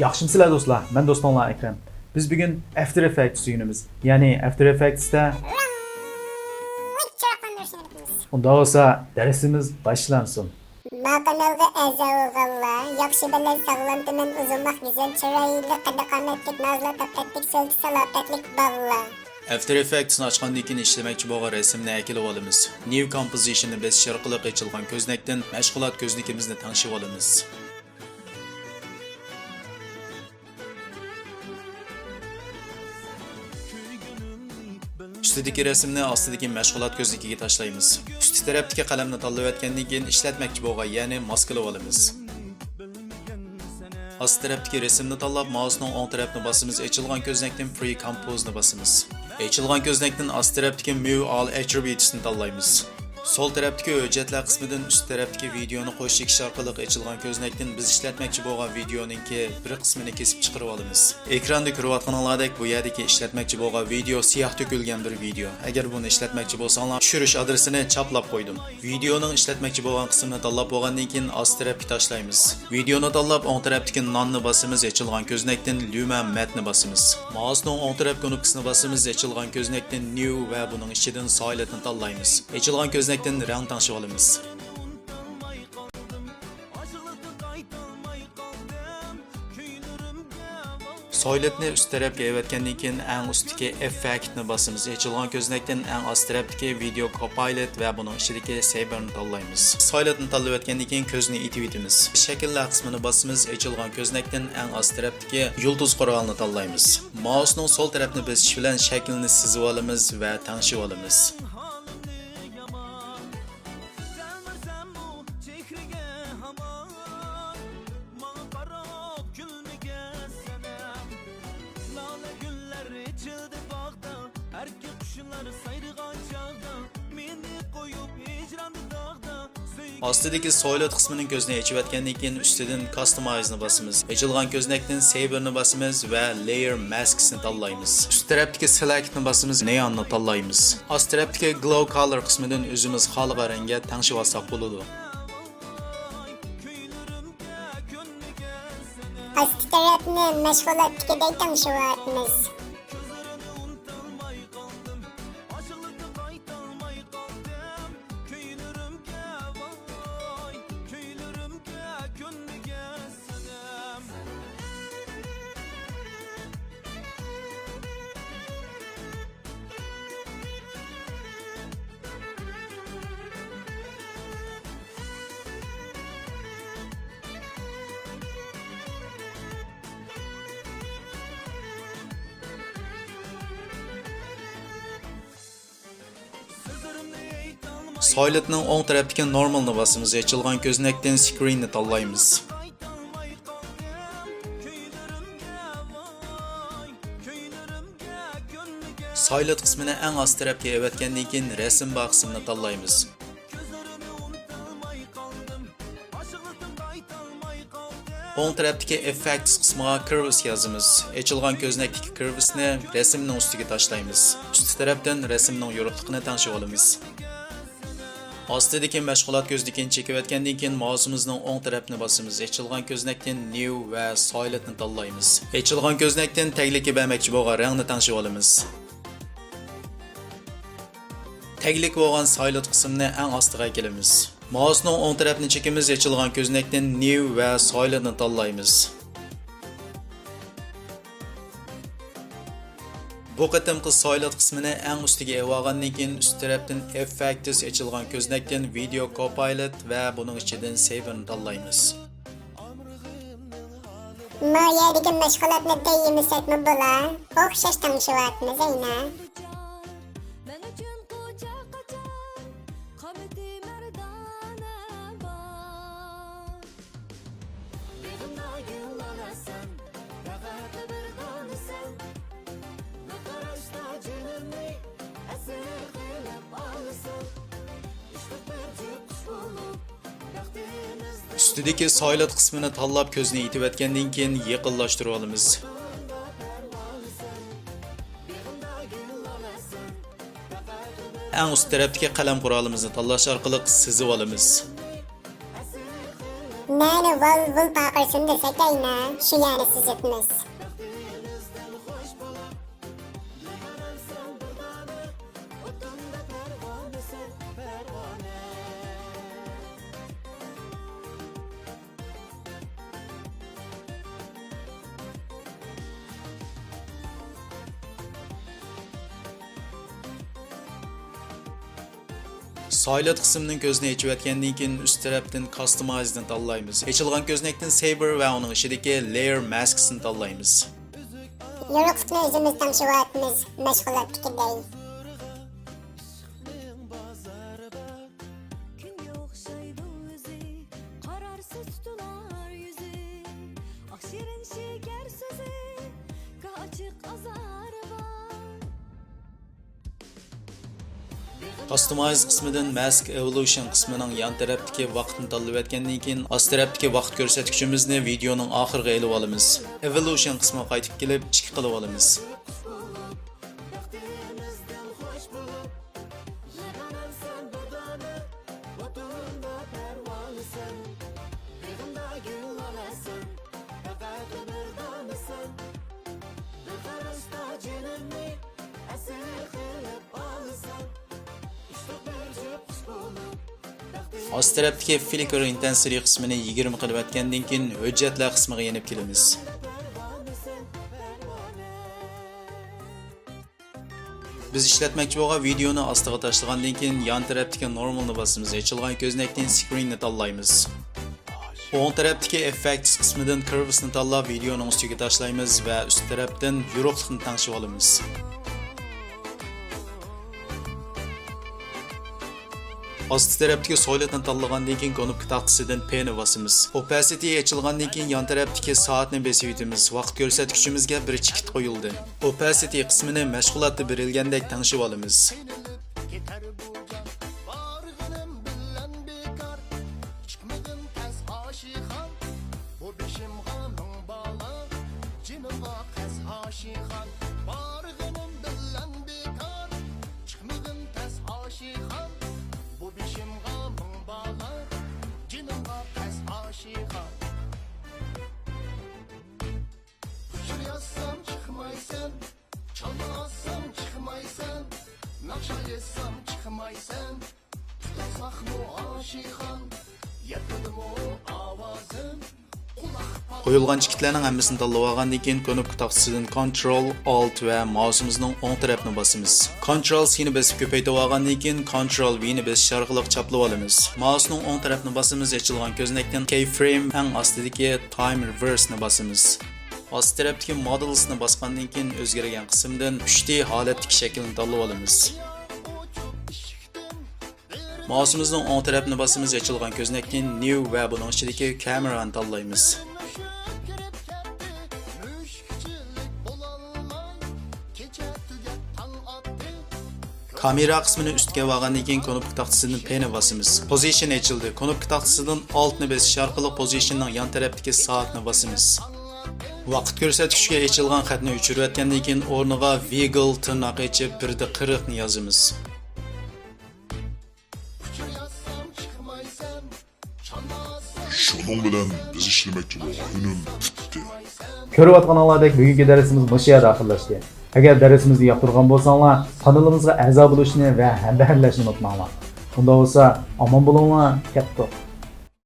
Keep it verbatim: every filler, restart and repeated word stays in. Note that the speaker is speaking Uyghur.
ياخشىمۇسىلەر دوستلار؟ مەن دوستۇڭلار ئەكرەم. بىز بۈگۈن After Effects ئۆگىنىمىز. يەنى After Effects تە. چىراغلارنى روشەن ئېتىمىز. ئۇنداق بولسا دەرسىمىز باشلانسۇن. ما قانالغا ئەزا بولغانلار، ياخشى بەلەن ساغلام تېمەن ئۇزۇنماق گۈزەل چىرايلىق قەددى قامەتلىك نازلار تاپتەتلىك سۆلچە سالاپەتلىك بالىلار. After Effects نى ئاچقاندىن كېيىن ئىشلىمەكچى بولغان رەسىمنى ئەكېلىۋالىمىز. New Composition نى بېسىش ئارقىلىق ئېچىلغان كۆزنەكتىن مەشغۇلات كۆزنىكىمىزنى تەڭشىۋالىمىز. ئۈستىدىكى رەسىمنى ئاستىدىكى مەشغۇلات كۆزنىكىگە تاشلايمىز. ئۈستى تەرەپتىكى قەلەمنى تاللىۋەتكەندىن كېيىن ئىشلەتمەكچى بولغان يەرنى ماسكىلىۋالىمىز. ئاستى تەرەپتىكى رەسىمنى تاللاپ، مائۇسنىڭ ئوڭ تەرەپنى باسىمىز، ئېچىلغان كۆزنەكتىن Pre Compose نى باسىمىز. ئېچىلغان كۆزنەكتىن ئاستى تەرەپتىكى Move All Attributes نى تاللايمىز. سول تەرەپتىكى ھۆججەتلەر قىسمىدىن ئۈست تەرەپتىكى ۋىدېئونى قوش چېكىش ئارقىلىق ئېچىلغان كۆزنەكتىن بىز ئىشلەتمەكچى بولغان ۋىدېئونىڭكى بىر قىسمىنى كېسىپ چىقىرىۋالىمىز. ئېكراندا كۆرۈۋاتقىنىڭلاردەك بۇ يەردىكى ئىشلەتمەكچى بولغان ۋىدېئو سىياھ تۆكۈلگەن بىر ۋىدېئو. ئەگەر بۇنى ئىشلەتمەكچى بولساڭلار، چۈشۈرۈش ئادرېسىنى چاپلاپ قويدۇم. ۋىدېئونىڭ ئىشلەتمەكچى بولغان قىسمىنى تاللاپ بولغاندىن كېيىن ئاستى تەرەپكە تاشلايمىز. ۋىدېئونى تاللاپ ئوڭ تەرەپتىكى None نى باسىمىز، ئېچىلغان كۆزنەكتىن Luma Matte نى باسىمىز. مائۇسنىڭ ئوڭ تەرەپ كۇنۇپكىسىنى باسىمىز، ئېچىلغان كۆزنەكتىن New ۋە بۇنىڭ ئىچىدىن Solid نى تاللايمىز. ئېچىلغان كۆزنەكتىن رەڭ تەڭشىۋالىمىز. Solid نى ئۈست تەرەپكە ئەۋەتكەندىن كېيىن، ئەڭ ئۈستتىكى Effect نى باسىمىز. ئېچىلغان كۆزنەكتىن ئەڭ ئاست تەرەپتىكى Video Copilot ۋە بۇنىڭ ئىچىدىكى Saber نى تاللايمىز. Solid نى تاللىۋەتكەندىن كېيىن كۆزنى ئېتىۋېتىمىز. شەكىللەر قىسمىنى باسىمىز. ئېچىلغان كۆزنەكتىن ئەڭ ئاست تەرەپتىكى يۇلتۇز قورالىنى تاللايمىز. مائۇسنىڭ سول تەرەپنى بېسىش بىلەن شەكىلنى سىزىۋالىمىز ۋە تەڭشىۋالىمىز. ئاستىدىكى Solid قىسمىنىڭ كۆزىنى ئېچىۋەتكەندىن كېيىن، ئۈستىدىن Customize نى باسىمىز. ئېچىلغان كۆزنەكتىن Saber نى باسىمىز ۋە Layer Masks نى تاللايمىز. ئۈست تەرەپتىكى Select نى باسىمىز، Neon نى تاللايمىز. ئاست تەرەپتىكى Glow Color قىسمىدىن ئۆزىمىز خالىغان رەڭگە تەڭشىۋالساق بولىدۇ. ئاستى تەرەپنى مەشغۇلاتتىكىدەك تەڭشىۋاتىمىز. سايلېتنىڭ ئوڭ تەرەپتىكى نورمالنى باسىمىز. ئېچىلغان كۆزنەكتىن سكرىننى تاللايمىز. سايلېت قىسمىنى ئەڭ ئاست تەرەپكە ئەۋەتكەندىن كېيىن، رەسىم بار قىسمىنى تاللايمىز. ئوڭ تەرەپتىكى ئېففېكتس قىسمىغا كىرۋىس يازىمىز. ئېچىلغان كۆزنەكتىكى كىرۋىسنى رەسىمنىڭ ئۈستىگە تاشلايمىز. ئۈستى تەرەپتىن رەسىمنىڭ يورۇقلۇقىنى تەڭشىۋالىمىز. ئاستىدىكى مەشغۇلات كۆزنىكىنى چېكىۋەتكەندىن كېيىن، مائۇسىمىزنىڭ ئوڭ تەرەپنى باسىمىز. ئېچىلغان كۆزنەكتىن نيۇ ۋە سايلېتنى تاللايمىز. ئېچىلغان كۆزنەكتىن تەگلىككە بەرمەكچى بولغان رەڭنى تەڭشىۋالىمىز. تەگلىك بولغان سايلېت قىسمىنى ئەڭ ئاستىغا ئەكېلىمىز. مائۇسنىڭ ئوڭ تەرەپنى چېكىمىز، ئېچىلغان كۆزنەكتىن نيۇ ۋە سايلېتنى تاللايمىز. بۇ قېتىمقى سايلېت قىسمىنى ئەڭ ئۈستىگە ئېلىۋالغاندىن كېيىن، ئۈست تەرەپتىن ئېففېكتس، ئېچىلغان كۆزنەكتىن ۋىدېو كوپايلوت ۋە بۇنىڭ ئىچىدىن سېيۋېرنى تاللايمىز. ما يەردىكى مەشغۇلاتنى دەيمىسەكمۇ بولا، ئوخشاش تەڭشىۋاتىمىز ئەينە. مەن ئۈچۈن قۇچاق قاچان، قامىتى مەردانە بار. بېغىمدا گۈل ئالىسەن، پەقەت بىر دانىسەن. بىر قاراشتا جېنىمنى ئەسىر قىلىپ ئالىسەن. ئىشتىك بىر جۈپ قۇش بولۇپ، بەختىمىزدە. ئۈستىدىكى سايلېت قىسمىنى تاللاپ، كۆزنى ئېتىۋەتكەندىن كېيىن يېقىنلاشتۇرۇۋالىمىز. ئەڭ ئۈست تەرەپتىكى قەلەم قورالىمىزنى تاللاش ئارقىلىق سىزىۋالىمىز. نەنى ۋال-ۋۇل پارقىرىسۇن دېسەك ئەينە، شۇ يەرنى سىزىتمىز. سايلېنت قىسمىنىڭ كۆزىنى ئېچىۋەتكەندىن كېيىن، ئۈست تەرەپتىن كاستمايزنى تاللايمىز. ئېچىلغان كۆزنەكتىن سېيبىر ۋە ئۇنىڭ ئىچىدىكى لېيېر ماسكىسىنى تاللايمىز. يورۇقلۇقنى ئۆزىمىز تەڭشىۋاتىمىز، مەشغۇلاتتىكىدەي. كۈنگە ئوخشايدۇ ئۆزى، قارارسىز تۇتۇلار يۈزى. ئاق شېرىن شېكەر سۆزى، گاھ ئاچچىق ئازارى بار. كاستمايز قىسمىدىن ماسك ئېۋولۇشن قىسمىنىڭ يان تەرەپتىكى ۋاقىتنى تاللىۋەتكەندىن كېيىن، ئاست تەرەپتىكى ۋاقىت كۆرسەتكۈچىمىزنى ۋىدېئونىڭ ئاخىرىغا ئېلىۋالىمىز. ئېۋولۇشن قىسمىغا قايتىپ كېلىپ، ئىككى قىلىۋالىمىز. ئاست تەرەپتىكى فلىككېر ئىنتېنسىتى قىسمىنى يىگىرمە قىلىۋەتكەندىن كېيىن، ھۆججەتلەر قىسمىغا يېنىپ كېلىمىز. بىز ئىشلەتمەكچى بولغان ۋىدېئونى ئاستىغا تاشلىغاندىن كېيىن، يان تەرەپتىكى نورمالنى باسىمىز. ئېچىلغان كۆزنەكتىن سكرىننى تاللايمىز. ئوڭ تەرەپتىكى ئېففېكتس قىسمىدىن كېرۋسنى تاللاپ، ۋىدېئونىڭ ئۈستىگە تاشلايمىز ۋە ئۈست تەرەپتىن يورۇقلۇقنى تەڭشىۋالىمىز. ئاستى تەرەپتىكى سويلېتنى تاللىغاندىن كېيىن، كۇنۇپكا تاختىسىدىن پنى باسىمىز. ئوپاسىتى ئېچىلغاندىن كېيىن، يان تەرەپتىكى سائەتنى بېسىۋېتىمىز. ۋاقىت كۆرسەتكۈچىمىزگە بىر چېكىت قويۇلدى. ئوپاسىتى قىسمىنى مەشغۇلاتتا بېرىلگەندەك تەڭشىۋالىمىز. كېتەر بۇ جان، بارغىنىم بىلەن بىكار. چىقمىغىن تەس ئاشىخان، بۇ بېشىمغا مىڭ بالا. جېنىمغا قەس ئاشىخان، بارغىنىم بىلەن بىكار. چىقمىغىن تەس ئاشىخان، بۇ بېشىمغا مىڭ بالا. جېنىمغا قەس ئاشىخان. ئۇچۇر يازسام چىقمايسەن، چالما ئاتسام چىقمايسەن، ناخشا ئېيتسام چىقمايسەن، تۇتۇلساقمۇ ئاشىخان، يەتمىدىمۇ ئاۋازىم، قۇلاق پال- قويۇلغان چېكىتلەرنىڭ ھەممىسىنى تاللىۋالغاندىن كېيىن، كۇنۇپكا تاختىسىدىن كونترول، ئالت ۋە مائۇسىمىزنىڭ ئوڭ تەرەپنى باسىمىز. كونترول سىنى بېسىپ كۆپەيتىۋالغاندىن كېيىن، كونترول ۋىنى بېسىش ئارقىلىق چاپلىۋالىمىز. مائۇسنىڭ ئوڭ تەرەپنى باسىمىز، ئېچىلغان كۆزنەكتىن كېي فرېيم ئەڭ ئاستىدىكى تايم رېۋېرسنى باسىمىز. ئاستى تەرەپتىكى مودېلسنى باسقاندىن كېيىن، ئۆزگەرگەن قىسىمدىن ئۈچ دى ھالەتتىكى شەكىلنى تاللىۋالىمىز. مائۇسىمىزنىڭ ئوڭ تەرەپنى باسىمىز، ئېچىلغان كۆزنەكتىن نيۇ ۋە بۇنىڭ ئىچىدىكى كامېرانى تاللايمىز. كامېرا قىسمىنى ئۈستكە ئېلىۋالغاندىن كېيىن، كۇنۇپكا تاختىسىدىن پنى باسىمىز. پوزىشن ئېچىلدى. كۇنۇپكا تاختىسىدىن ئالتنى بېسىش ئارقىلىق پوزىشننىڭ يان تەرەپتىكى سائەتنى باسىمىز. ۋاقىت كۆرسەتكۈچكە ئېچىلغان خەتنى ئۆچۈرۈۋەتكەندىن كېيىن، ئورنىغا ۋىگل تىرناق ئېچىپ، بىردە قىرىقنى يازىمىز. شۇنىڭ بىلەن بىز ئىشلىمەكچى بولغان ئۈنۈم پۈتتى. كۆرۈۋاتقىنىڭلاردەك بۈگۈنكى دەرسىمىز مۇشۇ يەردە ئاخىرلاشتى. ئەگەر دەرسىمىزنى ياقتۇرغان بولساڭلار، قانىلىمىزغا ئەزا بولۇشنى ۋە ھەمبەھىرلەشنى ئۇنتۇماڭلار. ئۇنداق بولسا، ئامان بولۇڭلار، كەتتۇق.